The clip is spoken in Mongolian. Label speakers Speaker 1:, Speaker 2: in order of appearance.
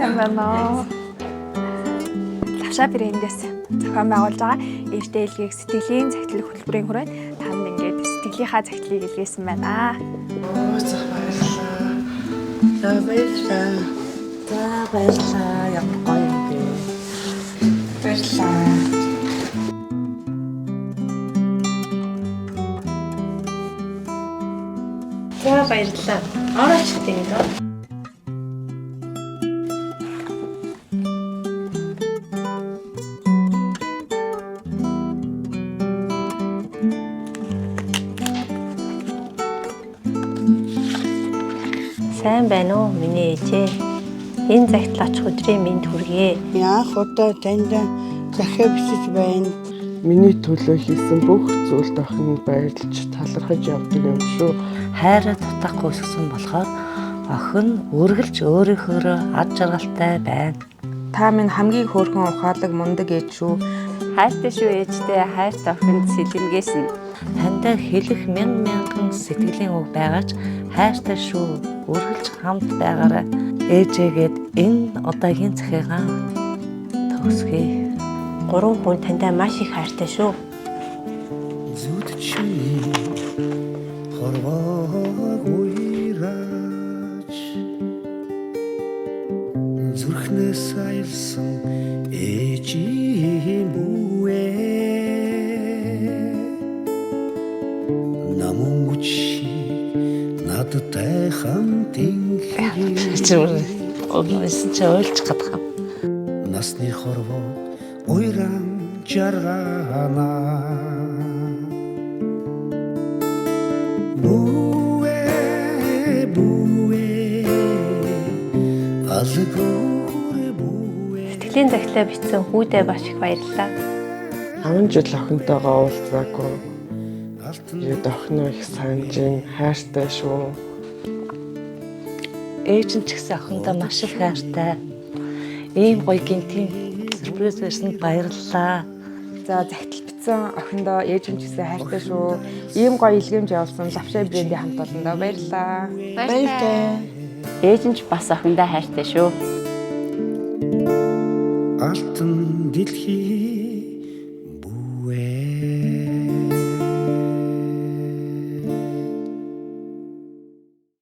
Speaker 1: Сайн байна уу? Лавшаа брэндээс зохион байгуулж байгаа ээжтэй илгээх сэтгэлийн захидал хөтөлбөрийн хүрээнд танд ингээд сэтгэлийнхаа захидлыг илгээсэн байна.
Speaker 2: Оо за баярлалаа. За баярлалаа.
Speaker 3: За баярлалаа. Ямар гоё юм бэ.
Speaker 2: Баярлалаа.
Speaker 3: За баярлалаа. Орооч тийм дөө. Сайн байна уу миний ээжээ? Энэ захидал очих өдрийн мэнд хүргэе.
Speaker 4: Анх удаа танд захиа бичиж байна.
Speaker 2: Миний төлөө хийсэн бүх зүйлд охин баярлж талархаж явдаг юм шүү.
Speaker 3: Хайраа дутаахгүй өсгсөн болохоор охин үргэлж өөрийнхөөрөө ад жаргалтай байна.
Speaker 5: Та минь хамгийн хөөрхөн ухаалаг мундаг ээж шүү.
Speaker 6: Хайртай шүү ээжтэй, хайртай охинд сэлэмгээсэн.
Speaker 3: Тантай хэлэх мянган мянган сэтгэлийн үг байгаа ч хайртай шүү. Үргэлж хамт байгаарай. Ээжээгээд энэ удаагийн захиагаа төгсгье.
Speaker 7: Гурван хүн тантай маш их хайртай шүү.
Speaker 8: Зүд чи хорвоог уйраач зүрхнээс аялсан ээжийн бүвэ намун хүч шиг надтай хамтын хэрэг
Speaker 3: Чи өнөөсөн чи ойлж гадах юм.
Speaker 8: Насны хорвоо уйран жаргана. Бүвэ бүвэ алгуур бүвэ.
Speaker 7: Сэтгэлийн захидлаа бичсэн хүүдээ маш их баярлалаа.
Speaker 2: 5 жил охинтойгоо уулзаагүй. Тэгээд охиноо их санаж байна. Хайртай шүү.
Speaker 3: Ээж нь ч гэсэн охиндоо маш их хайртай. Ийм гоё гинтийн сюрприз барьсанд баярлалаа.
Speaker 5: За захидал бичсэн охиндоо ээж нь ч гэсэн хайртай шүү. Ийм гоё илгээмж явуулсан лавшаа брендийн хамт олондоо баярлалаа.
Speaker 4: Баяртай.
Speaker 6: Ээж нь ч бас охиндоо хайртай шүү.
Speaker 8: Алтан дэлхий